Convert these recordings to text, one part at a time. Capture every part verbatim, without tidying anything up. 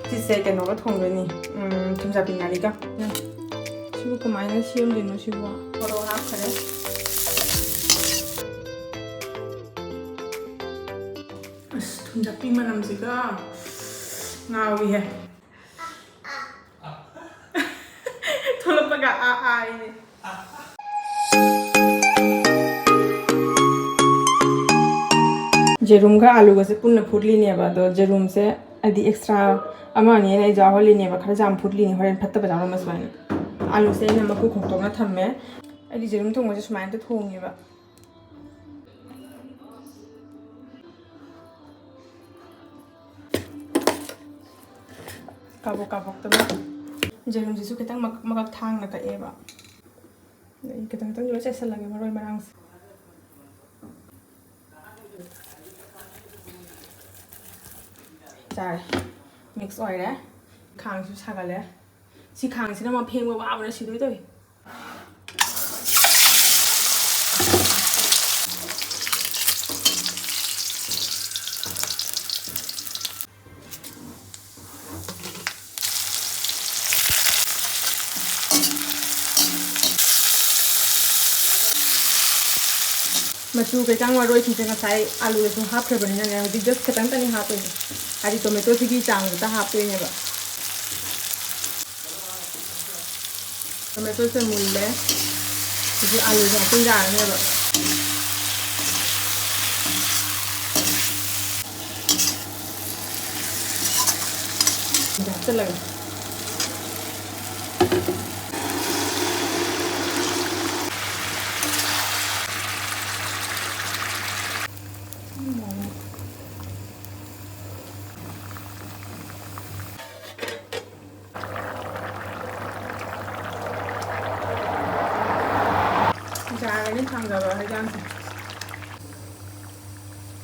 ꯁꯤꯁꯦ ꯀꯩꯅꯣꯒ ꯊꯣꯡꯗꯣꯏꯅꯤ, ꯎꯝ, ꯊꯨꯝꯖꯥꯛꯄꯤ ꯉꯥꯔꯤꯒ꯫ ꯁꯤꯕꯨ ꯀꯃꯥꯏꯅ ꯁꯦꯝꯗꯣꯏꯅꯣ ꯁꯤꯕꯨ? ꯃꯣꯔꯣꯛ ꯍꯥꯞꯈ꯭ꯔꯦ꯫ ꯑꯁ, ꯊꯨꯝꯖꯥꯛꯄꯤ ꯃꯅꯝꯁꯤꯒ ꯉꯥꯎꯏꯍꯦ꯫ ꯊꯣꯛꯂꯛꯄꯒ ꯑꯥ ꯑꯥ ꯑꯩꯅꯦ꯫ ꯌꯦꯔꯨꯝꯒ ꯑꯥꯂꯨꯒꯁꯦ ꯄꯨꯟꯅ ꯐꯨꯠꯂꯤꯅꯦꯕ꯫ ꯑꯗꯣ ꯌꯦꯔꯨꯝꯁꯦ ꯍꯥꯏꯗꯤ ꯑꯦꯛꯁꯇ꯭ꯔꯥ ꯑꯃ ꯑꯅꯤ ꯑꯩꯅ ꯑꯩꯁꯨ ꯌꯥꯎꯍꯜꯂꯤꯅꯦꯕ, ꯈꯔ ꯌꯥꯝ ꯐꯨꯠꯂꯤꯅꯦ, ꯍꯣꯔꯦꯟ ꯐꯠꯇꯕ ꯌꯥꯎꯔꯝꯃꯁꯨ ꯍꯥꯏꯅ꯫ ꯑꯥꯂꯨꯁꯦ ꯑꯩꯅ ꯃꯀꯨ ꯈꯣꯛꯇꯣꯛꯅ ꯊꯝꯃꯦ꯫ ꯑꯩꯗꯤ ꯌꯦꯔꯨꯝ ꯊꯣꯡꯕꯁꯦ ꯁꯨꯃꯥꯏꯅ ꯊꯣꯡꯉꯦꯕ꯫ ꯀꯥꯕꯣꯛ ꯀꯥꯕꯣꯛꯇꯅ꯫ ꯌꯦꯔꯨꯝꯁꯤꯁꯨ ꯈꯤꯇꯪ ꯃꯀꯛ ꯃꯀꯛ ꯊꯥꯡꯅ ꯀꯛꯑꯦꯕ꯫ ꯑꯗꯩ ꯈꯤꯇꯪ ꯈꯤꯇꯪ ꯂꯣꯏ ꯆꯥꯏꯁꯜꯂꯒꯦ ꯃꯔꯣꯏ ꯃꯔꯥꯡꯁꯦ꯫ ꯆꯥꯔꯦ꯫ ꯃꯤꯛꯁ ꯑꯣꯏꯔꯦ꯫ ꯈꯥꯡꯁꯨ ꯁꯥꯒꯠꯂꯦ꯫ ꯁꯤ ꯈꯥꯡꯁꯤꯅ ꯑꯃ ꯐꯦꯡꯕ ꯋꯥꯕꯅ ꯁꯤꯗꯣꯏ ꯇꯧꯏ꯫ ꯃꯆꯨ ꯀꯩꯀꯥ ꯃꯔꯣꯏꯁꯤꯡꯁꯦ ꯉꯁꯥꯏ ꯑꯂꯨꯗꯁꯨ ꯍꯥꯞꯈ꯭ꯔꯕꯅꯤꯅꯅꯦ, ꯍꯧꯖꯤꯛ just ꯈꯤꯇꯪꯇꯅꯤ ꯍꯥꯞꯇꯣꯏꯁꯦ, ꯍꯥꯏꯗꯤ ꯇꯣꯃꯦꯇꯣꯁꯤꯒꯤ ꯆꯥꯡꯗꯨꯗ ꯍꯥꯞꯇꯣꯏꯅꯦꯕ꯫ ꯇꯣꯃꯦꯇꯣꯁꯦ ꯃꯨꯜꯂꯦ꯫ ꯍꯧꯖꯤꯛ ꯑꯂꯨꯁꯦ ꯍꯥꯞꯆꯤꯟꯖꯔꯅꯦꯕ꯫ ꯁꯤꯗ ꯍꯥꯞꯆꯤꯜꯂꯒꯦ꯫ ꯌꯥꯔꯅꯤ ꯊꯥꯡꯗꯕ ꯍꯩꯖꯥꯡꯁꯦ꯫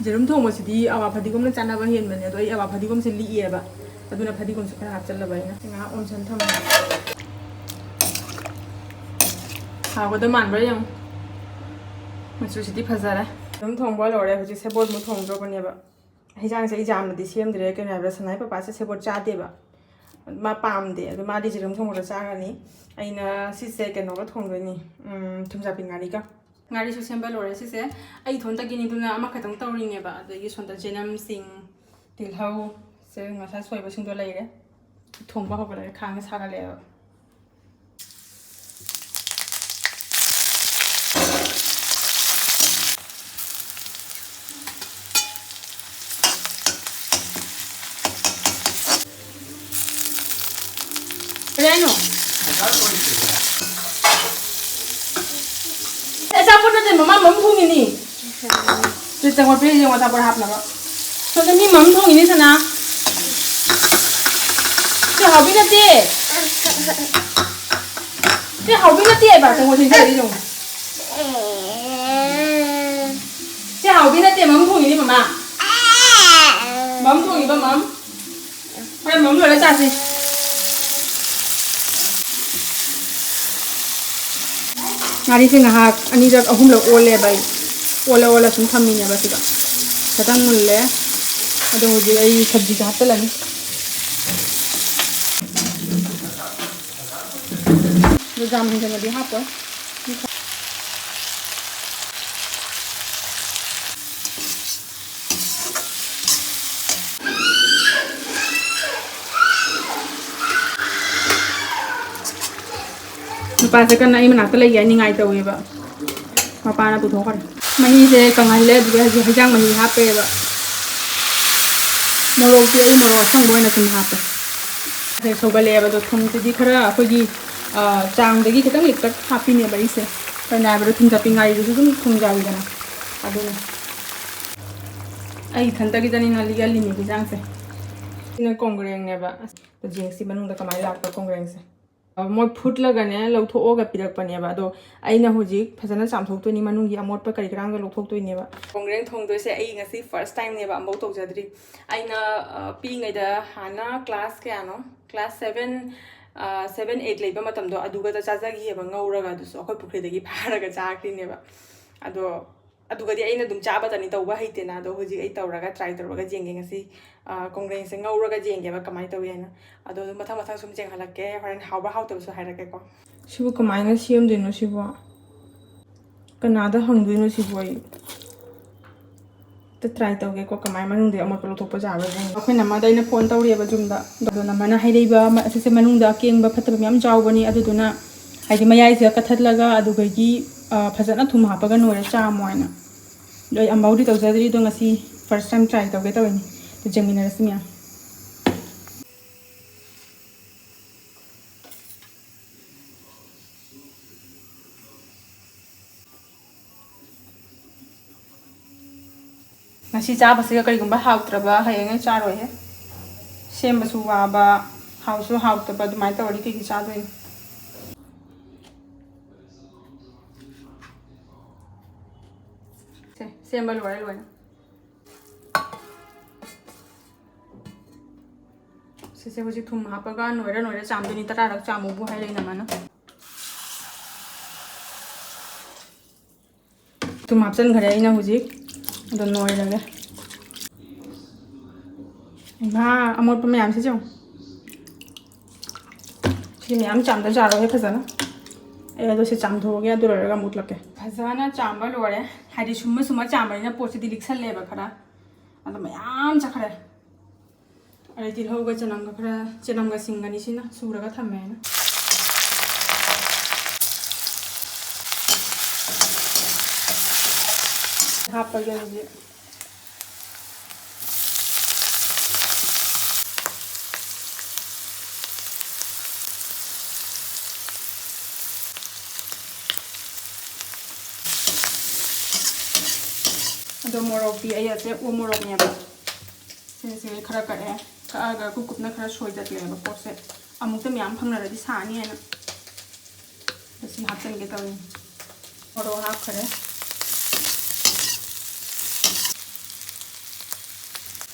ꯌꯦꯔꯨꯝ ꯊꯣꯡꯕꯁꯤꯗꯤ ꯑꯋꯥ ꯐꯗꯤꯒꯣꯝꯅ ꯆꯥꯅꯕ ꯍꯦꯟꯕꯅꯦ, ꯑꯗꯣ ꯑꯩ ꯑꯋꯥ ꯐꯗꯤꯒꯣꯝꯁꯦ ꯂꯤꯛꯑꯦꯕ, ꯑꯗꯨꯅ ꯐꯗꯤꯒꯣꯝꯁꯦ ꯈꯔ ꯍꯥꯞꯆꯜꯂꯕ ꯑꯩꯅ꯫ ꯉꯥꯏꯍꯥꯛ ꯑꯣꯟꯁꯟ ꯊꯝꯃꯒ꯫ ꯍꯥꯎꯒꯗꯕ ꯃꯥꯟꯕ꯭ꯔꯥ ꯌꯦꯡꯉꯨ꯫ ꯃꯆꯨꯁꯤꯗꯤ ꯐꯖꯔꯦ꯫ ꯌꯦꯔꯨꯝ ꯊꯣꯡꯕ ꯂꯣꯏꯔꯦ꯫ ꯍꯧꯖꯤꯛ ꯁꯦꯕꯣꯠꯃꯨꯛ ꯊꯣꯡꯗꯧꯕꯅꯦꯕ꯫ ꯍꯤꯟꯖꯥꯡꯁꯦ ꯑꯩ ꯌꯥꯝꯅꯗꯤ ꯁꯦꯝꯗ꯭ꯔꯦ, ꯀꯩꯅꯣ ꯍꯥꯏꯕꯗ ꯁꯅꯥꯏ ꯄꯄꯥꯁꯦ ꯁꯦꯕꯣꯠ ꯆꯥꯗꯦꯕ, ꯃꯥ ꯄꯥꯝꯗꯦ꯫ ꯑꯗꯣ ꯃꯥꯗꯤ ꯖꯤꯔꯝ ꯊꯣꯡꯕꯒ ꯆꯥꯔꯅꯤ꯫ ꯑꯩꯅ ꯁꯤꯁꯦ ꯀꯩꯅꯣꯒ ꯊꯣꯡꯗꯣꯏꯅꯤ, ꯎꯝ, ꯊꯨꯝꯖꯥꯛꯄꯤ ꯉꯥꯔꯤꯒ꯫ ꯉꯥꯔꯤꯁꯨ ꯁꯦꯝꯕ ꯂꯣꯏꯔꯦ꯫ ꯁꯤꯁꯦ ꯑꯩ ꯏꯊꯣꯟꯇꯒꯤꯅꯤ, ꯑꯗꯨꯅ ꯑꯃꯈꯛꯇꯪ ꯇꯧꯔꯤꯅꯦꯕ꯫ ꯑꯗꯒꯤ ꯁꯣꯝꯗ ꯆꯅꯝꯁꯤꯡ, ꯇꯤꯜꯍꯧꯁꯦ ꯉꯁꯥꯏ ꯁꯣꯏꯕꯁꯤꯡꯗꯣ ꯂꯩꯔꯦ꯫ ꯊꯣꯡꯕ ꯍꯧꯒꯠꯂꯒ ꯈꯥꯡꯁꯦ ꯁꯥꯒꯠꯂꯛꯑꯦꯕ꯫ ꯀꯩ ꯍꯥꯏꯅꯣ? ꯑꯆꯥꯄꯣꯠ ꯅꯠꯇꯦ, ꯃꯃꯥ ꯃꯝ ꯊꯣꯡꯉꯤꯅꯤ꯫ ꯁꯤ ꯇꯦꯡꯀꯣꯠ ꯄꯤꯔꯤꯁꯦ ꯌꯦꯡꯉꯣ, ꯑꯆꯥꯄꯣꯠ ꯍꯥꯞꯅꯕ꯫ ꯁꯣꯝꯗ ꯃꯤ ꯃꯝ ꯊꯣꯡꯉꯤꯅꯤ, ꯁꯅꯥ꯫ ꯁꯤ ꯍꯥꯎꯕꯤ ꯅꯠꯇꯦ꯫ ꯁꯤ ꯍꯥꯎꯕꯤ ꯅꯠꯇꯦ ꯍꯥꯏꯕ, ꯇꯦꯡꯀꯣꯠ ꯊꯦꯡꯖꯤꯜꯂꯛꯏ ꯌꯦꯡꯉꯣ꯫ ꯁꯤ ꯍꯥꯎꯕꯤ ꯅꯠꯇꯦ, ꯃꯝ ꯊꯣꯡꯉꯤꯅꯤ, ꯃꯃꯥ꯫ ꯃꯝ ꯊꯣꯡꯉꯤꯕ, ꯃꯝ꯫ ꯍꯣꯔꯦꯟ ꯃꯝ ꯂꯣꯏꯔ ꯆꯥꯁꯤ꯫ ꯉꯥꯔꯤꯁꯦ ꯉꯥꯏꯍꯥꯛ ꯑꯅꯤꯔꯛ ꯑꯍꯨꯝꯂꯛ ꯑꯣꯜꯂꯦꯕ ꯑꯩ꯫ ꯑꯣꯜꯂ ꯑꯣꯜꯂ ꯁꯨꯝ ꯊꯝꯃꯤꯅꯦꯕ ꯁꯤꯗ꯫ ꯈꯤꯇꯪ ꯃꯨꯜꯂꯦ꯫ ꯑꯗꯣ ꯍꯧꯖꯤꯛ ꯑꯩ ꯁꯕꯖꯤꯁꯦ ꯍꯥꯞꯆꯤꯜꯂꯅꯤ꯫ ꯑꯗꯣ ꯌꯥꯝ ꯍꯦꯟꯖꯟꯅꯗꯤ ꯍꯥꯞꯄꯣꯏ꯫ ꯅꯨꯄꯥꯁꯦ ꯀꯟꯅ ꯑꯩ ꯃꯅꯥꯛꯇ ꯂꯩꯒꯦ ꯍꯥꯏ ꯅꯤꯡꯉꯥꯏ ꯇꯧꯋꯦꯕ, ꯃꯄꯥꯅ ꯄꯨꯊꯣꯛꯈ꯭ꯔꯦ꯫ ꯃꯍꯤꯁꯦ ꯀꯪꯍꯜꯂꯦ, ꯑꯗꯨꯒ ꯍꯧꯖꯤꯛ ꯍꯩꯖꯥꯡ ꯃꯍꯤ ꯍꯥꯞꯄꯦꯕ꯫ ꯃꯣꯔꯣꯛꯇꯤ ꯑꯩ ꯃꯣꯔꯣꯛ ꯑꯁꯪꯕ ꯑꯣꯏꯅ ꯁꯨꯝ ꯍꯥꯞꯄꯦ꯫ ꯁꯦ ꯁꯧꯒꯠꯂꯛꯑꯦꯕ꯫ ꯑꯗꯣ ꯊꯨꯝꯁꯤꯗꯤ ꯈꯔ ꯑꯩꯈꯣꯏꯒꯤ, ꯑ, ꯆꯥꯡꯗꯒꯤ ꯈꯤꯇꯪ ꯂꯤꯛꯇꯛ ꯍꯥꯞꯄꯤꯅꯦꯕ ꯑꯩꯁꯦ꯫ ꯀꯩꯅꯣ ꯍꯥꯏꯕꯗ ꯊꯨꯝ ꯆꯥꯛꯄꯤ ꯉꯥꯔꯤꯗꯨꯁꯨ ꯑꯗꯨꯝ ꯊꯨꯝ ꯌꯥꯎꯋꯤꯗꯅ, ꯑꯗꯨꯅ꯫ ꯑꯩ ꯏꯊꯟꯇꯒꯤꯗꯅꯤꯅ ꯂꯤꯛꯍꯜꯂꯤꯅꯦ ꯍꯤꯟꯖꯥꯡꯁꯦ꯫ ꯁꯤꯅ ꯀꯣꯡꯒ꯭ꯔꯦꯡꯅꯦꯕ꯫ ꯑꯁ, ꯌꯦꯡꯁꯤ ꯃꯅꯨꯡꯗ ꯀꯃꯥꯏꯅ ꯂꯥꯛꯄ ꯀꯣꯡꯒ꯭ꯔꯦꯡꯁꯦ꯫ ꯑ, ꯃꯣꯏ ꯐꯨꯠꯂꯒꯅꯦ ꯂꯧꯊꯣꯛꯑꯒ ꯄꯤꯔꯛꯄꯅꯦꯕ꯫ ꯑꯗꯣ ꯑꯩꯅ ꯍꯧꯖꯤꯛ ꯐꯖꯅ ꯆꯥꯝꯊꯣꯛꯇꯣꯏꯅꯤ, ꯃꯅꯨꯡꯒꯤ ꯑꯃꯣꯠꯄ ꯀꯔꯤ ꯀꯔꯥꯡꯗꯣ ꯂꯧꯊꯣꯛꯇꯣꯏꯅꯦꯕ꯫ ꯀꯣꯡꯒ꯭ꯔꯦꯡ ꯊꯣꯡꯗꯣꯏꯁꯦ ꯑꯩ ꯉꯁꯤ first timeꯅꯦꯕ, ꯑꯃꯐꯥꯎ ꯇꯧꯖꯗ꯭ꯔꯤ꯫ ꯑꯩꯅ, ꯑ, ꯄꯤꯛꯏꯉꯩꯗ ꯍꯥꯟꯅ class ꯀꯌꯥꯅꯣ, class seven, ꯑ, seven, eight ꯂꯩꯕ ꯃꯇꯝꯗꯣ ꯑꯗꯨꯒꯗ ꯆꯥꯖꯈꯤꯑꯕ, ꯉꯧꯔꯒ, ꯑꯗꯨꯁꯨ ꯑꯩꯈꯣꯏ ꯄꯨꯈ꯭ꯔꯤꯗꯒꯤ ꯐꯥꯔꯒ ꯆꯥꯈ꯭ꯔꯤꯅꯦꯕ꯫ ꯑꯗꯣ ꯑꯗꯨꯒꯗꯤ ꯑꯩꯅ ꯑꯗꯨꯝ ꯆꯥꯕꯇꯅꯤ, ꯇꯧꯕ ꯍꯩꯇꯦꯅ꯫ ꯑꯗꯣ ꯍꯧꯖꯤꯛ ꯑꯩ ꯇꯧꯔꯒ, try ꯇꯧꯔꯒ ꯌꯦꯡꯒꯦ ꯉꯁꯤ꯫ ꯑ, ꯀꯣꯡꯒ꯭ꯔꯦꯡꯁꯦ ꯉꯧꯔꯒ ꯌꯦꯡꯒꯦꯕ ꯀꯃꯥꯏꯅ ꯇꯧꯏ ꯍꯥꯏꯅ꯫ ꯑꯗꯣ ꯑꯗꯨꯝ ꯃꯊꯪ ꯃꯊꯪ ꯁꯨꯝ ꯌꯦꯡꯍꯜꯂꯛꯀꯦ꯫ ꯍꯣꯔꯦꯟ ꯍꯥꯎꯕ꯭ꯔꯥ ꯍꯥꯎꯇꯕꯁꯨ ꯍꯥꯏꯔꯛꯀꯦꯀꯣ꯫ ꯁꯤꯕꯨ ꯀꯃꯥꯏꯅ ꯁꯦꯝꯗꯣꯏꯅꯣ ꯁꯤꯕꯣ? ꯀꯅꯥꯗ ꯍꯪꯗꯣꯏꯅꯣ ꯁꯤꯕꯨ ꯑꯩ? ꯑꯝꯇ try ꯇꯧꯒꯦꯀꯣ, ꯀꯃꯥꯏ ꯃꯅꯨꯡꯗ ꯑꯃꯣꯠꯄ ꯂꯧꯊꯣꯛꯄ ꯌꯥꯕ꯭ꯔꯥ ꯌꯦꯡꯒꯦ꯫ ꯑꯩꯈꯣꯏ ꯅꯝꯃꯗ ꯑꯩꯅ phone ꯇꯧꯔꯦꯕ ꯌꯨꯝꯗ꯫ ꯑꯗꯣ ꯅꯝꯃꯅ ꯍꯥꯏꯔꯛꯏꯕ, ꯑꯃ-, ꯑꯁꯤꯁꯦ ꯃꯅꯨꯡꯗ ꯑꯀꯦꯡꯕ ꯐꯠꯇꯕ ꯃꯌꯥꯝ ꯌꯥꯎꯕꯅꯤ, ꯑꯗꯨꯗꯨꯅ ꯍꯥꯏꯗꯤ ꯃꯌꯥꯏꯁꯤꯗ ꯀꯠꯊꯠꯂꯒ ꯑꯗꯨꯗꯒꯤ, ꯑ, ꯐꯖꯅ ꯊꯨꯝ ꯍꯥꯞꯄꯒ ꯅꯣꯏꯔ ꯆꯥꯝꯃꯣ ꯍꯥꯏꯅ꯫ ꯑꯗꯣ ꯑꯩ ꯑꯃꯐꯥꯎꯗꯤ ꯇꯧꯖꯗ꯭ꯔꯤ, ꯑꯗꯣ ꯉꯁꯤ first time try ꯇꯧꯒꯦ ꯇꯧꯔꯤꯅꯤ꯫ ꯑꯗꯨ ꯌꯦꯡꯃꯤꯟꯅꯔꯁꯤ ꯃꯌꯥꯝ꯫ ꯉꯁꯤ ꯆꯥꯕꯁꯤꯒ ꯀꯔꯤꯒꯨꯝꯕ ꯍꯥꯎꯇ꯭ꯔꯕ ꯍꯌꯦꯡꯉꯩ ꯆꯥꯔꯣꯏꯍꯦ꯫ ꯁꯦꯝꯕꯁꯨ ꯋꯥꯕ, ꯍꯥꯎꯁꯨ ꯍꯥꯎꯇꯕ, ꯑꯗꯨꯃꯥꯏꯅ ꯇꯧꯔꯗꯤ ꯀꯩꯒꯤ ꯆꯥꯗꯣꯏꯅꯣ? ꯁꯦ, ꯁꯦꯝꯕ ꯂꯣꯏꯔꯦ, ꯂꯣꯏꯔꯦ꯫ ꯁꯤꯁꯦ ꯍꯧꯖꯤꯛ ꯊꯨꯝ ꯍꯥꯞꯄꯒ ꯅꯣꯏꯔ ꯅꯣꯏꯔ ꯆꯥꯝꯗꯣꯏꯅꯤ꯫ ꯇꯔꯥꯔꯛ ꯆꯥꯝꯃꯨꯕꯨ ꯍꯥꯏꯔꯛꯏ ꯅꯃꯥꯅ꯫ ꯊꯨꯝ ꯍꯥꯞꯆꯤꯟꯈ꯭ꯔꯦ ꯑꯩꯅ ꯍꯧꯖꯤꯛ꯫ ꯑꯗꯣ ꯅꯣꯏꯔꯒꯦ꯫ ꯏꯃꯥ, ꯑꯃꯣꯠꯄ ꯃꯌꯥꯝꯁꯤꯁꯨ ꯌꯦꯡꯉꯨ꯫ ꯁꯤ ꯃꯌꯥꯝ ꯆꯥꯝꯗ ꯌꯥꯔꯣꯏꯍꯦ ꯐꯖꯅ꯫ ꯑꯩ ꯑꯗꯣ ꯁꯤ ꯆꯥꯝꯊꯣꯛꯑꯒꯦ, ꯑꯗꯨ ꯂꯣꯏꯔꯒ ꯑꯃꯨꯛ ꯎꯠꯂꯛꯀꯦ꯫ ꯐꯖꯅ ꯆꯥꯝꯕ ꯂꯣꯏꯔꯦ꯫ ꯍꯥꯏꯗꯤ ꯁꯨꯝꯃ ꯁꯨꯝꯃ ꯆꯥꯝꯕꯅꯤꯅ ꯄꯣꯠꯁꯤꯗꯤ ꯂꯤꯛꯁꯜꯂꯦꯕ ꯈꯔ꯫ ꯑꯗꯣ ꯃꯌꯥꯝ ꯆꯠꯈ꯭ꯔꯦ꯫ ꯑꯗꯩ ꯇꯤꯜꯍꯧꯒ ꯆꯅꯝꯒ ꯈꯔ, ꯆꯅꯝꯒ ꯁꯤꯡꯒꯅꯤ ꯁꯤꯅ ꯁꯨꯔꯒ ꯊꯝꯃꯦ ꯍꯥꯏꯅ꯫ ꯍꯥꯞꯄꯒꯦ ꯍꯧꯖꯤꯛ꯫ ꯑꯗꯣ ꯃꯣꯔꯣꯛꯇꯤ ꯑꯩ ꯑꯇꯦꯛꯄ ꯃꯣꯔꯣꯛꯅꯦꯕ꯫ ꯁꯤꯁꯦ ꯈꯔ ꯀꯛꯑꯦ꯫ ꯀꯛꯑꯒ ꯀꯨꯞ ꯀꯨꯞꯅ ꯈꯔ ꯁꯣꯏꯗꯠꯂꯦꯕ ꯄꯣꯠꯁꯦ꯫ ꯑꯃꯨꯛꯇ ꯃꯌꯥꯝ ꯐꯪꯅꯔꯗꯤ ꯁꯥꯅꯤ ꯍꯥꯏꯅ꯫ ꯑꯗ ꯁꯤ ꯍꯥꯞꯆꯤꯟꯒꯦ ꯇꯧꯔꯤꯅꯤ꯫ ꯃꯣꯔꯣꯛ ꯍꯥꯞꯈꯔꯦ꯫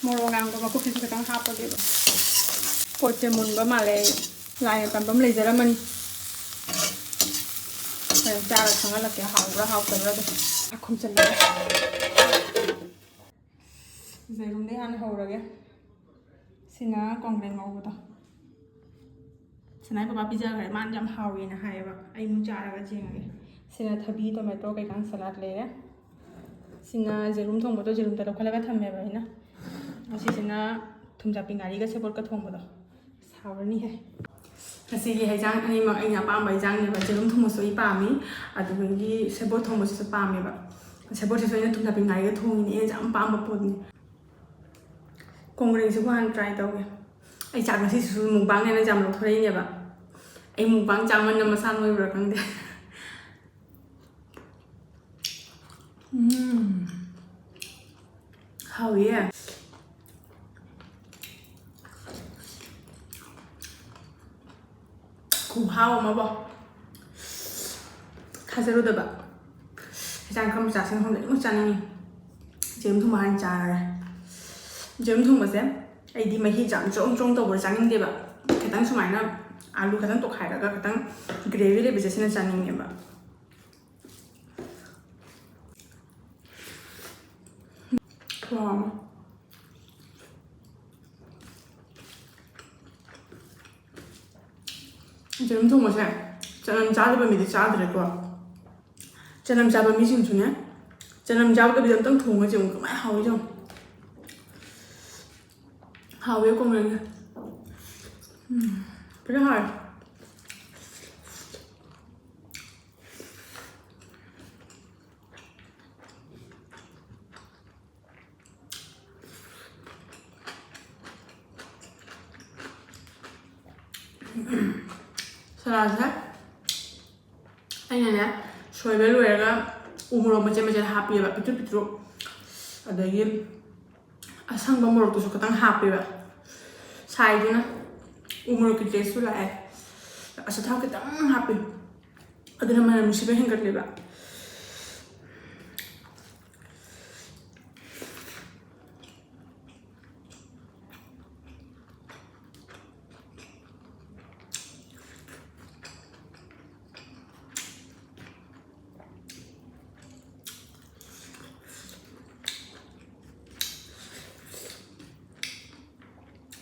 ꯃꯣꯔꯣꯛ ꯑꯉꯥꯡꯕ ꯃꯀꯨꯞꯁꯤꯁꯨ ꯈꯤꯇꯪ ꯍꯥꯞꯄꯒꯦꯕ꯫ ꯄꯣꯠꯁꯦ ꯃꯨꯟꯕ ꯃꯥꯜꯂꯦ꯫ ꯂꯥꯏꯅ ꯇꯝꯕ ꯑꯃ ꯂꯩꯖꯔꯝꯃꯅꯤ꯫ ꯍꯣꯔꯦꯟ ꯆꯥꯔ ꯈꯪꯍꯜꯂꯛꯀꯦ, ꯍꯥꯎꯕ꯭ꯔꯥ ꯍꯥꯎꯇꯕ꯭ꯔꯥꯗꯣ꯫ ꯑꯈꯨꯝ ꯆꯜꯂꯒ ꯌꯦꯔꯨꯝꯗꯩ ꯍꯥꯟꯅ ꯍꯧꯔꯒꯦ꯫ ꯁꯤꯅ ꯀꯣꯡꯒ꯭ꯔꯦꯡ ꯉꯧꯕꯗꯣ꯫ ꯁꯤꯅ ꯑꯩ ꯕꯕꯥ ꯄꯤꯖꯈ꯭ꯔꯦ, ꯃꯥꯅ ꯌꯥꯝ ꯍꯥꯎꯋꯦꯅ ꯍꯥꯏꯌꯦꯕ꯫ ꯑꯩ ꯑꯃꯨꯛ ꯆꯥꯔꯒ ꯌꯦꯡꯉꯒꯦ꯫ ꯁꯤꯅ ꯊꯕꯤ, ꯇꯣꯃꯦꯇꯣ ꯀꯩꯀꯥ ꯁꯂꯥꯗ ꯂꯩꯔꯦ꯫ ꯁꯤꯅ ꯌꯦꯔꯨꯝ ꯊꯣꯡꯕꯗꯣ, ꯌꯦꯔꯨꯝꯗ ꯂꯧꯈꯠꯂꯒ ꯊꯝꯃꯦꯕ ꯑꯩꯅ꯫ ꯑꯁꯤꯁꯤꯅ ꯊꯨꯝꯖꯥꯛꯄꯤ ꯉꯥꯔꯤꯒ ꯁꯦꯕꯣꯠꯀ ꯊꯣꯡꯕꯗꯣ꯫ ꯁꯥꯎꯔꯅꯤꯍꯦ꯫ ꯉꯁꯤꯒꯤ ꯍꯩꯖꯥꯡ ꯑꯅꯤꯃꯛ ꯑꯩꯅ ꯑꯄꯥꯝꯕ ꯍꯩꯖꯥꯡꯅꯦꯕ꯫ ꯌꯦꯔꯨꯝ ꯊꯣꯡꯕꯁꯨ ꯑꯩ ꯄꯥꯝꯃꯤ, ꯑꯗꯨꯗꯒꯤ ꯁꯦꯕꯣꯠ ꯊꯣꯡꯕꯁꯤꯁꯨ ꯄꯥꯝꯃꯦꯕ꯫ ꯁꯦꯕꯣꯠꯁꯤꯁꯨ ꯑꯩꯅ ꯊꯨꯝꯖꯥꯛꯄꯤ ꯉꯥꯔꯤꯒ ꯊꯣꯡꯉꯤꯅꯦ, ꯑꯩꯅ ꯌꯥꯝ ꯄꯥꯝꯕ ꯄꯣꯠꯅꯤ꯫ ꯀꯣꯡꯒ꯭ꯔꯦꯡꯁꯤꯕꯨ ꯍꯥꯟꯅ ꯇ꯭ꯔꯥꯏ ꯇꯧꯒꯦ꯫ ꯑꯩ ꯆꯥꯛ ꯉꯁꯤꯁꯤꯁꯨ ꯃꯨꯛꯕꯥꯡꯅꯦꯅ ꯌꯥꯝ ꯂꯧꯊꯣꯔꯛꯏꯅꯦꯕ꯫ ꯑꯩ ꯃꯨꯛꯕꯥꯡ ꯆꯥꯃꯟꯅ ꯃꯁꯥ ꯅꯣꯏꯕ꯭ꯔꯥ ꯈꯪꯗꯦ꯫ ꯎꯝ꯫ ꯍꯥꯎꯏꯌꯦ꯫ ꯈꯨꯍꯥꯎ ꯑꯃꯕꯣ꯫ ꯊꯥꯖꯔꯨꯗꯕ꯫ ꯍꯩꯖꯥꯡ ꯈꯔ ꯃꯆꯥꯁꯤꯡ ꯃꯐꯝꯗ ꯑꯗꯨꯝ ꯆꯥꯅꯤꯡꯉꯤ꯫ ꯌꯦꯔꯨꯝ ꯊꯣꯡꯕ ꯍꯥꯟꯅ ꯆꯥꯔꯦ꯫ ꯌꯦꯔꯨꯝ ꯊꯣꯡꯕꯁꯦ ꯑꯩꯗꯤ ꯃꯍꯤ ꯌꯥꯝ ꯆꯣꯡ ꯆꯣꯡ ꯇꯧꯕ ꯆꯥꯅꯤꯡꯗꯦꯕ꯫ ꯈꯤꯇꯪ ꯁꯨꯃꯥꯏꯅ ꯑꯥꯂꯨ ꯈꯤꯇꯪ ꯇꯣꯈꯥꯏꯔꯒ ꯈꯤꯇꯪ ꯒ꯭ꯔꯦꯚꯤ ꯂꯩꯕꯁꯦ ꯁꯤꯅ ꯆꯥꯅꯤꯡꯉꯦꯕ꯫ ꯈꯨꯍꯥꯎ ꯑꯃ꯫ ꯌꯦꯔꯨꯝ ꯊꯣꯡꯕꯁꯦ ꯆꯅꯝ ꯆꯥꯗꯕ ꯃꯤꯗꯤ ꯆꯥꯗ꯭ꯔꯦꯀꯣ꯫ ꯆꯅꯝ ꯆꯥꯕ ꯃꯤꯁꯤꯡꯁꯨꯅꯦ, ꯆꯅꯝ ꯆꯥꯗꯕꯤꯗ ꯑꯝꯇꯪ ꯊꯣꯡꯉ ꯌꯦꯡꯉꯨ, ꯀꯃꯥꯏꯅ ꯍꯥꯎꯋꯤ ꯌꯦꯡꯉꯨ꯫ ꯍꯥꯎꯋꯦ ꯀꯣꯡꯒ꯭ꯔꯦꯡꯁꯦ꯫ ꯎꯝ, ꯐꯖꯅ ꯍꯥꯎꯋꯦ꯫ ꯁꯂꯥꯗꯁꯦ ꯑꯩꯅꯅꯦ, ꯁꯣꯏꯕ ꯂꯣꯏꯔꯒ ꯎ ꯃꯣꯔꯣꯛ ꯃꯆꯦꯠ ꯃꯆꯦꯠ ꯍꯥꯞꯄꯤꯑꯕ, ꯄꯤꯛꯇ꯭ꯔꯨ ꯄꯤꯛꯇ꯭ꯔꯨ꯫ ꯑꯗꯒꯤ ꯑꯁꯪꯕ ꯃꯣꯔꯣꯛꯇꯨꯁꯨ ꯈꯤꯇꯪ ꯍꯥꯞꯄꯦꯕ꯫ ꯁꯥꯏꯗꯨꯅ ꯎ ꯃꯣꯔꯣꯛꯀꯤ ꯇꯦꯁꯁꯨ ꯂꯥꯛꯑꯦ꯫ ꯑꯁ, ꯊꯥꯎ ꯈꯤꯇꯪ ꯍꯥꯞꯄꯤ꯫ ꯑꯗꯨꯅ ꯃꯅꯝ ꯅꯨꯡꯁꯤꯕ ꯍꯦꯟꯒꯠꯂꯦꯕ꯫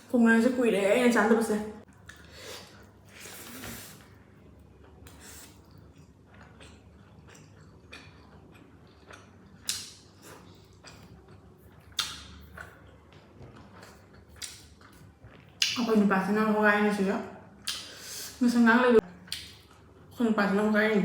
ꯈꯣꯡꯗ꯭ꯔꯨꯝꯁꯦ ꯀꯨꯏꯔꯦ ꯑꯩꯅ ꯆꯥꯗꯕꯁꯦ꯫ ꯑꯩꯈꯣꯏ ꯅꯨꯄꯥꯁꯤꯅ ꯍꯋꯥꯏꯅ ꯁꯤꯗ ꯉꯁꯪ ꯉꯥꯡ ꯂꯩꯕ꯫ ꯑꯩꯈꯣꯏ ꯅꯨꯄꯥꯁꯤꯅ ꯍꯋꯥꯏꯅꯤ꯫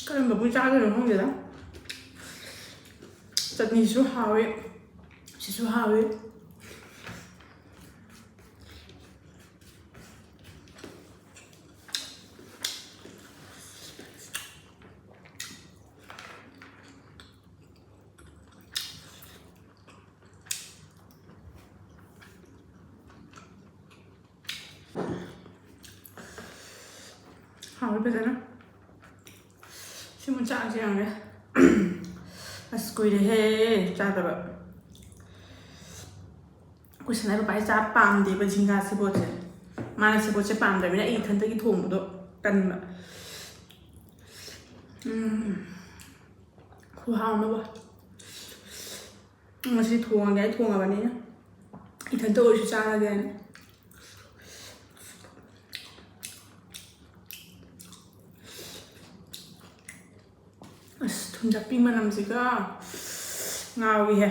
ꯀꯔꯝꯕꯕꯨ ꯆꯥꯗꯣꯏꯅꯣ ꯈꯪꯗꯦꯗ꯫ ꯆꯠꯅꯤꯁꯨ ꯍꯥꯎꯋꯤ, ꯁꯤꯁꯨ ꯍꯥꯎꯋꯤ꯫ ꯍꯥꯎꯋꯤ ꯐꯖꯅ꯫ ꯁꯤꯃ ꯆꯥꯁꯦ ꯌꯥꯔꯦ꯫ ꯑꯁ, ꯀꯨꯏꯔꯦꯍꯦ ꯆꯥꯗꯕ꯫ ꯑꯩꯈꯣꯏ ꯁꯅꯥꯏ ꯄꯄꯥꯁꯦ ꯆꯥ ꯄꯥꯝꯗꯦꯕ ꯖꯤꯡꯒꯥ ꯁꯦꯕꯣꯠꯁꯦ꯫ ꯃꯥꯅ ꯁꯦꯕꯣꯠꯁꯦ ꯄꯥꯝꯗꯕꯅꯤꯅ ꯑꯩ ꯏꯊꯟꯇꯒꯤ ꯊꯣꯡꯕꯗꯣ ꯇꯟꯕ꯫ ꯎꯝ꯫ ꯈꯨꯍꯥꯎ ꯑꯃ꯫ ꯉꯁꯤ ꯊꯣꯡꯉꯒꯦ, ꯑꯩ ꯊꯣꯡꯉꯕꯅꯤꯅ ꯏꯊꯟꯇ ꯑꯣꯏꯔꯁꯨ ꯆꯥꯔꯒꯦꯅ꯫ ꯑꯁ, ꯊꯨꯝꯖꯥꯛꯄꯤ ꯃꯅꯝꯁꯤꯒ ꯉꯥꯎꯏꯍꯦ꯫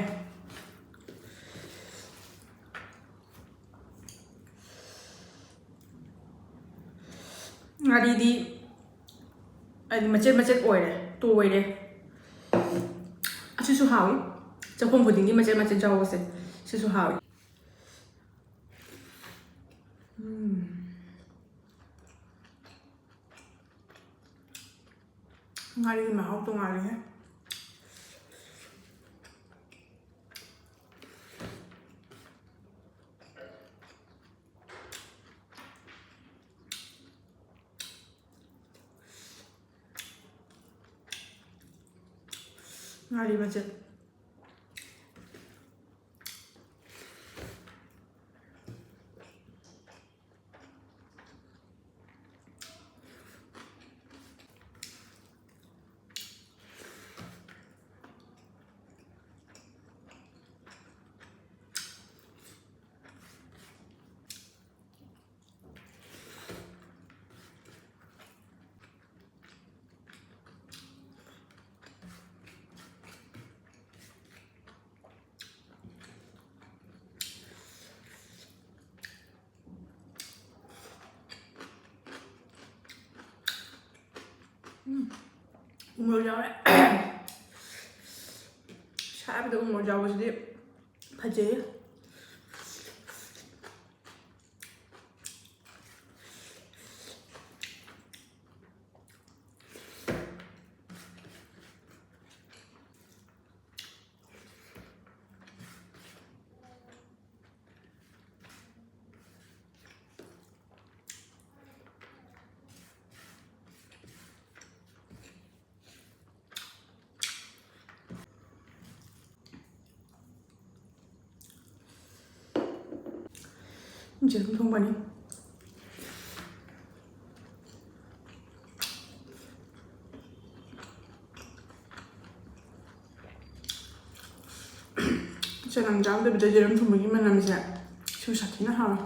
ꯉꯥꯔꯤꯗꯤ ꯍꯥꯏꯗꯤ ꯃꯆꯦꯠ ꯃꯆꯦꯠ ꯑꯣꯏꯔꯦ, ꯇꯣꯏꯔꯦ꯫ ꯑꯁꯤꯁꯨ ꯍꯥꯎꯏ꯫ ꯆꯥꯛꯈꯨꯝ ꯈꯨꯗꯤꯡꯒꯤ ꯃꯆꯦꯠ ꯃꯆꯦꯠ ꯌꯥꯎꯕꯁꯦ ꯁꯤꯁꯨ ꯍꯥꯎꯏ꯫ ꯎꯝ꯫ ꯉꯥꯔꯤꯒꯤ ꯃꯍꯥꯎ ꯇꯣꯉꯥꯜꯂꯦꯍꯦ꯫ ꯉꯥꯔꯤ ꯃꯆꯦꯠ꯫ ꯎꯝ, ꯎꯃꯣꯔꯣꯛ ꯌꯥꯎꯔꯦ꯫ ꯁꯥꯕꯗ ꯎꯃꯣꯔꯣꯛ ꯌꯥꯎꯕꯁꯤꯗꯤ ꯐꯖꯩꯌꯦ꯫ ꯌꯦꯔꯨꯝ ꯊꯣꯡꯕꯅꯤ꯫ ꯆꯅꯝ ꯌꯥꯎꯗꯕꯤꯗ ꯌꯦꯔꯨꯝ ꯊꯣꯡꯕꯒꯤ ꯃꯅꯝꯁꯦ ꯁꯤꯕꯨ ꯁꯥꯊꯤꯅ ꯍꯥꯎꯋꯦ꯫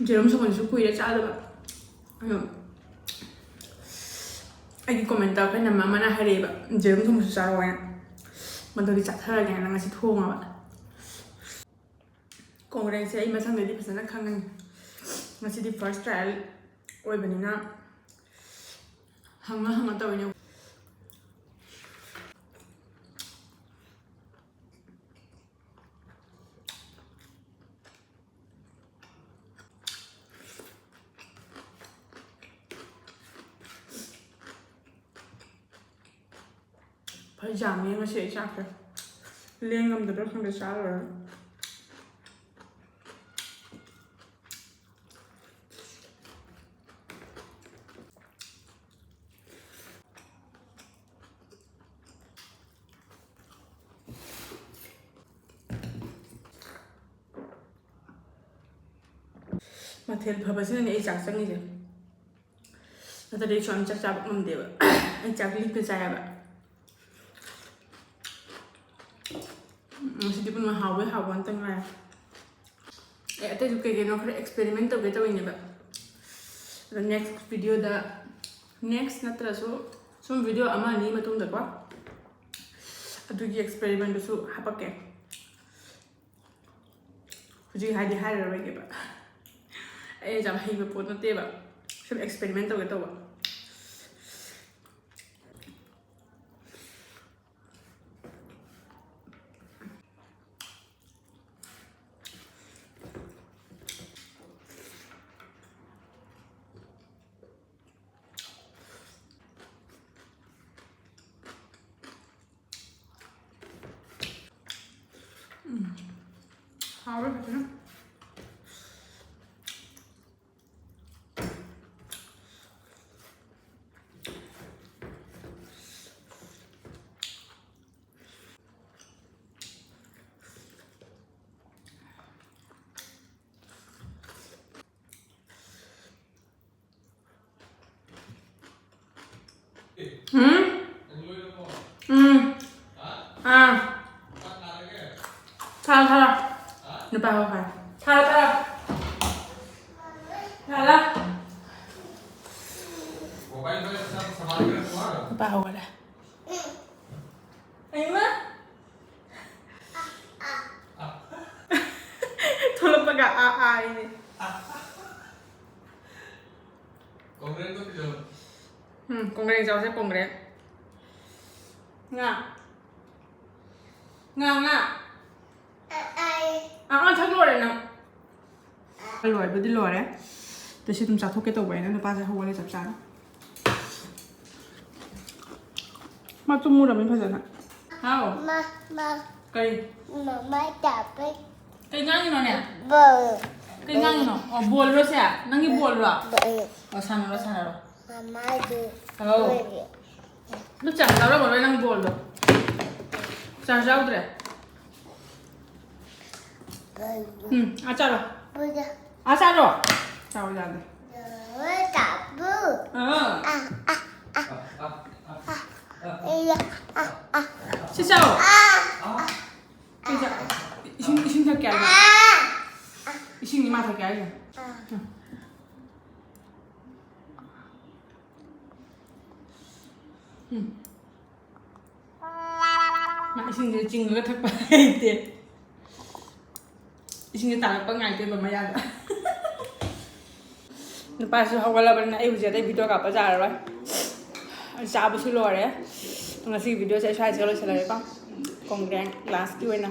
ꯌꯦꯔꯨꯝ ꯊꯣꯡꯕꯁꯨ ꯀꯨꯏꯔꯦ ꯆꯥꯗꯕ꯫ ꯑꯗꯣ ꯑꯩꯒꯤ comment ꯑꯩꯈꯣꯏ ꯏꯅꯝꯃ ꯑꯃꯅ ꯍꯥꯏꯔꯛꯑꯦꯕ, "ꯌꯦꯔꯨꯝ ꯊꯣꯡꯕꯁꯨ ꯆꯥꯔꯛꯑꯣ" ꯍꯥꯏꯅ꯫ ꯃꯗꯨꯒꯤ ꯆꯥꯊꯔꯒꯦꯅ ꯉꯁꯤ ꯊꯣꯡꯉꯕ꯫ ꯀꯣꯡꯒ꯭ꯔꯦꯡꯁꯦ ꯑꯩ ꯃꯊꯪꯗꯗꯤ ꯐꯖꯅ ꯈꯪꯉꯅꯤ꯫ ꯉꯁꯤꯗꯤ first trial ꯑꯣꯏꯕꯅꯤꯅ ꯍꯪꯉ ꯍꯪꯉ ꯇꯧꯔꯤꯅꯦ꯫ ꯐꯖ ꯌꯥꯝꯃꯦ ꯉꯁꯤ ꯑꯩ ꯆꯥꯛꯁꯦ꯫ ꯂꯦꯡꯉꯝꯗꯕ꯭ꯔꯥ ꯈꯪꯗꯦ, ꯆꯥꯔꯨꯔꯒ꯫ ꯃꯊꯦꯜ ꯐꯕꯁꯤꯅꯅꯦ ꯑꯩ ꯆꯥꯛ ꯆꯪꯉꯤꯁꯦ꯫ ꯅꯠꯇ꯭ꯔꯗꯤ ꯑꯩ ꯁꯨꯃꯥꯏꯅ ꯆꯥꯛ ꯆꯥꯕ ꯉꯝꯗꯦꯕ꯫ ꯑꯩ ꯆꯥꯛ ꯂꯤꯛꯅ ꯆꯥꯏꯌꯦꯕ꯫ ꯎꯝ, ꯉꯁꯤꯗꯤ ꯄꯨꯝꯅꯃꯛ ꯍꯥꯎꯕꯩ ꯍꯥꯎꯕ ꯉꯥꯛꯇ ꯉꯥꯏꯔꯦ꯫ ꯑꯩ ꯑꯇꯩꯁꯨ ꯀꯩ ꯀꯩꯅꯣ ꯈꯔ experiment ꯇꯧꯒꯦ ꯇꯧꯔꯤꯅꯦꯕ꯫ ꯑꯗꯣ next videoꯗ, next ꯅꯠꯇ꯭ꯔꯁꯨ ꯁꯨꯝ video ꯑꯃ ꯑꯅꯤ ꯃꯇꯨꯡꯗꯀꯣ, ꯑꯗꯨꯒꯤ experimentꯗꯨꯁꯨ ꯍꯥꯄꯛꯀꯦ꯫ ꯍꯧꯖꯤꯛ ꯍꯥꯏꯗꯤ ꯍꯥꯏꯔꯔꯣꯏꯒꯦꯕ꯫ ꯑꯩ ꯌꯥꯝ ꯍꯩꯕ ꯄꯣꯠ ꯅꯠꯇꯦꯕ꯫ ꯁꯨꯝ experiment ꯇꯧꯒꯦ ꯇꯧꯕ꯫ ꯎꯝ꯫ ꯍꯥꯎꯔꯦ ꯐꯖꯅ꯫ ꯎꯝ? ꯎꯝ꯫ ꯑꯥ꯫ ꯊꯥꯔꯣ, ꯊꯥꯔꯣ꯫ ꯅꯨꯄꯥ ꯍꯧꯈ꯭ꯔꯦ꯫ ꯊꯥꯔꯣ, ꯊꯥꯔꯣ꯫ ꯊꯥꯔꯣ꯫ ꯅꯨꯄꯥ ꯍꯧꯒꯠꯂꯦ꯫ ꯑꯩꯃ꯫ ꯎꯝ, ꯀꯣꯡꯒ꯭ꯔꯦꯡ ꯆꯥꯎꯁꯦ, ꯀꯣꯡꯒ꯭ꯔꯦꯡ꯫ ꯉꯥ꯫ ꯉꯥ, ꯉꯥ꯫ ꯑꯥ, ꯑꯥ, ꯊꯛ ꯂꯣꯏꯔꯦ ꯅꯪ꯫ ꯂꯣꯏꯕꯨꯗꯤ ꯂꯣꯏꯔꯦ꯫ ꯑꯗꯣ ꯁꯤ ꯑꯗꯨꯝ ꯆꯥꯊꯣꯛꯀꯦ ꯇꯧꯕ ꯑꯩꯅ, ꯅꯨꯄꯥꯁꯦ ꯍꯧꯒꯠꯂꯦ ꯆꯞ ꯆꯥꯅ꯫ ꯃꯥ ꯇꯨꯝꯃꯨꯔꯕꯅꯤ ꯐꯖꯅ꯫ ꯍꯥꯎ꯫ ꯃꯥ, ꯃꯥ꯫ ꯀꯩ? ꯃꯃꯥ ꯇꯥꯄꯩ꯫ ꯀꯩ ꯉꯥꯡꯉꯤꯅꯣꯅꯦ? ꯕꯣꯜ꯫ ꯀꯩ ꯉꯥꯡꯉꯤꯅꯣ? ꯑꯣ, ꯕꯣꯜꯔꯣ ꯁꯦ? ꯅꯪꯒꯤ ꯕꯣꯜꯔꯣ? ꯕꯣꯜ꯫ ꯑꯣ, ꯁꯥꯟꯅꯔꯣ, ꯁꯥꯟꯅꯔꯣ꯫ ꯃꯃꯥꯗꯨ ꯑꯧ꯫ ꯂꯣꯏꯔꯦ꯫ ꯑꯗꯨ ꯆꯥꯔꯖ ꯌꯥꯎꯔꯝꯃꯔꯣꯏ ꯅꯪ ꯕꯣꯜꯗꯣ꯫ ꯆꯥꯔꯖ ꯌꯥꯎꯗ꯭ꯔꯦ꯫ ꯕꯣꯜ꯫ ꯎꯝ, ꯑꯥ ꯆꯥꯔꯣ꯫ ꯕꯣꯜ꯫ ꯑꯥ ꯆꯥꯔꯣ꯫ ꯆꯥꯎ ꯌꯥꯗꯦ꯫ ꯕꯣꯜ ꯇꯥꯕꯨ꯫ ꯑꯥ꯫ ꯑꯥ, ꯑꯥ, ꯑꯥ꯫ ꯑꯥ, ꯑꯥ꯫ ꯁꯤ ꯆꯥꯎ꯫ ꯑꯥ꯫ ꯁꯤ ꯆꯥꯎ꯫ ꯏꯁꯤꯡ, ꯏꯁꯤꯡ ꯊꯛꯀꯦ ꯍꯥꯏꯕ꯫ ꯑꯥ꯫ ꯏꯁꯤꯡꯗꯤ ꯃꯥ ꯊꯛꯀꯦ ꯍꯥꯏꯁꯦ꯫ ꯑꯥ꯫ ꯎꯝ꯫ ꯎꯝ꯫ ꯃꯥ ꯏꯁꯤꯡꯁꯦ ꯆꯤꯡꯉꯒ ꯊꯛꯄ ꯍꯩꯇꯦ꯫ ꯏꯁꯤꯡꯁꯦ ꯇꯥꯔꯛꯄ ꯉꯥꯏꯗꯣꯏꯕ ꯃꯌꯥꯗ꯫ ꯅꯨꯄꯥꯁꯨ ꯍꯧꯒꯠꯂꯕꯅꯤꯅ ꯑꯩ ꯍꯧꯖꯤꯛ ꯑꯇꯩ ꯚꯤꯗꯤꯑꯣ ꯀꯥꯞꯄ ꯌꯥꯔꯔꯣꯏ꯫ ꯑꯩ ꯆꯥꯕꯁꯨ ꯂꯣꯏꯔꯦ꯫ ꯉꯁꯤꯒꯤ ꯚꯤꯗꯤꯑꯣꯁꯦ ꯑꯩ ꯁ꯭ꯋꯥꯏꯁꯤꯒ ꯂꯣꯏꯁꯤꯜꯂꯒꯦꯀꯣ꯫ ꯀꯣꯡꯒ꯭ꯔꯦꯡ ꯂꯥꯁꯀꯤ ꯑꯣꯏꯅ꯫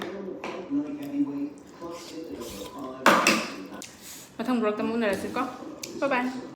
ꯃꯊꯪ ꯚ꯭ꯂꯣꯒꯇ ꯑꯃꯨꯛ ꯎꯅꯔꯁꯤꯀꯣ꯫ Bye bye꯫